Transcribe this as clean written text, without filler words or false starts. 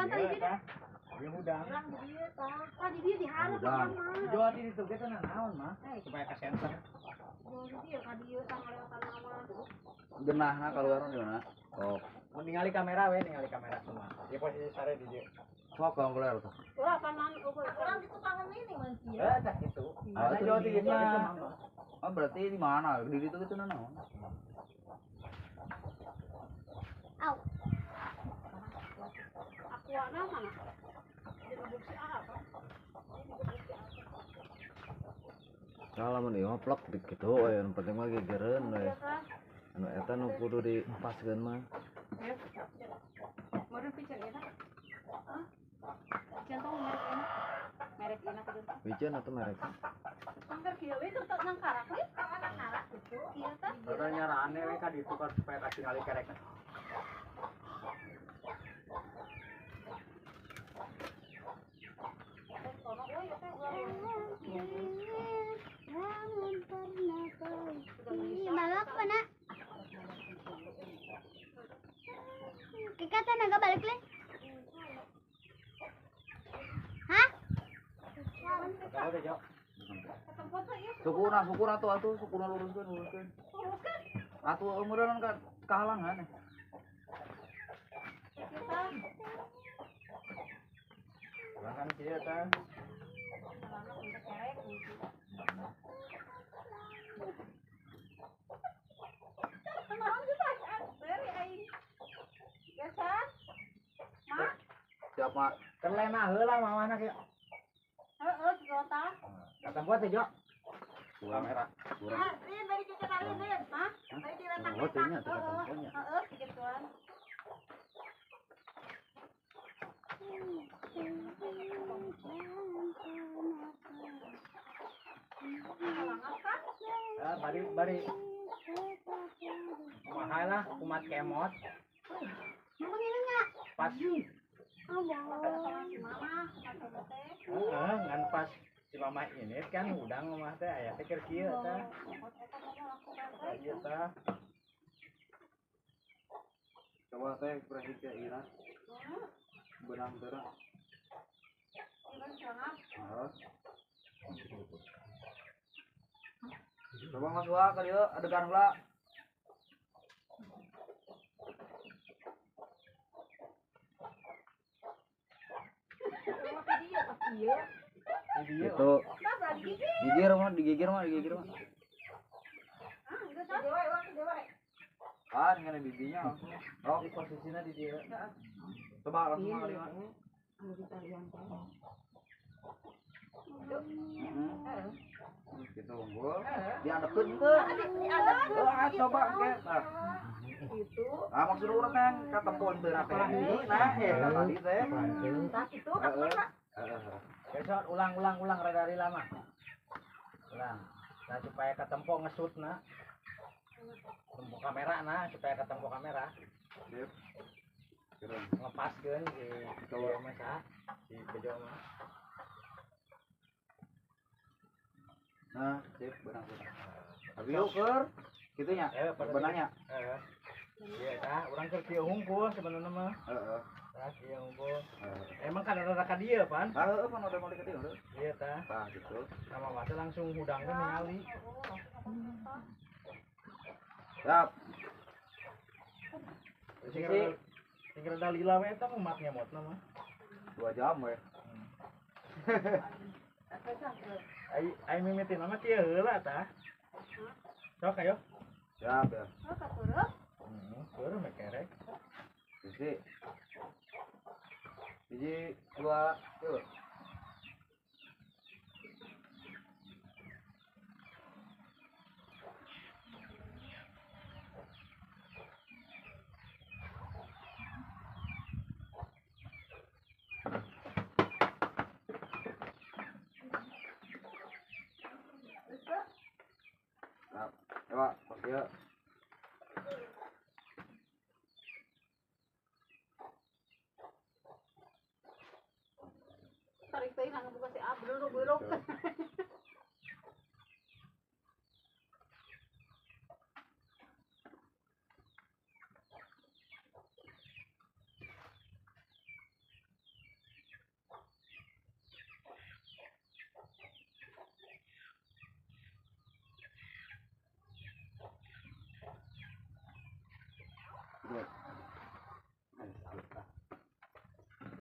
Urang tadi di Ieu hudang. Urang di dieu tah. Tah di dieu dihareup Hudang. mah. Jual di ditu ge teh naon mah supaya ka senter. Jual di dieu ka dieu tah ngalewatan mah. Genahna keluar di mana? Oh. Mun ningali kamera we, ningali kamera semua. Ieu posisi sare di dieu. Sok kamu keluar tuh. Urang panan urang di tukangan ini mah sih. Eh, tah kitu. Ah, Jual di ditu Oh, berarti di mana? Di ditu kitu naon? Au. Aquana mana? Digebuk si A apa? Nah, lamun ieu mah plek kitu we, nu penting mah gegereun we. Anu eta nu kudu dipaskeun mah. Meureun piceun eta. Hah? Piceun tong merek ini. Merek ini kudu. Piceun atuh merek. Angker kieu we teu nang karak we, nang karak kitu. Kieu tah. Rada nyarane we ka ditu kan supaya katingali kerek. Malah mana? Kekata naga balik le? Hah? Sukuna, sukuna tuh atuh, sukuna luruskeun, luruskeun. Atuh umuran kan kehalangan. Halangan kieu tah. Siap, Mak. Terlena heula mamahna kieu. Heeh, tah. Katempo teh, Jo. Kamera. Ah, ieu bari cecetan ieu, Hah? Bari diletak-letak. Heeh, heeh, gituan. Ah, bari bari. Kumaha lah, kumat kemot. Mama ngilunya. Pas. Heeh, ngan pas si mama ini kan udang mama teh aya teh keur kieu tah. Ieu tah. Coba teh presi ke Ira. Benang teh. Heeh. Coba Mas Wa ka dieu adegan heula. Itu gigir mah, digigir mah, digigir mah. Ah, ngene bibinya langsung. Oh, di posisinya di dieu. Coba langsung mah kali mah. Gitu unggul. Diadepkeun teu. Ah, coba ke. Nah. Gitu. Ah, maksud urang teh katempo teu na teh. Nah, eta tadi teh. Tah kitu heeh. Besok ulang-ulang-ulang rada dari lama. Ulang. Nah, supaya ketempo ngesut na. Tempo kamera nah, supaya ketempo kamera. Sip. Keren. Ngepaskeun si Bejo mah sah. Si Bejo mah. Nah, sip benang. Tapi yuk keur kitu nya. Benangnya. Heeh. Iya tah, urang keur kieu hungkul sebenarnya mah. Heeh. Tah kieu hungkul. Emang kan ada ka dieu pan? Heeh, pan udah mulai ka dieu. Iya tah. Tah gitu. Sama mah langsung hudang teh ningali. Siap. Sing rada lila we eta umatnya motna mah. 2 jam we. Ai ai mimitina mah kieu heula tah. Sok ayo. Siap ya. Oh, katureup. Heeh, mah kerek. Sisi. 1, 2, 3. Coba, ya. Tarik teh nang buka si A beluruk-beluruk. Gitu.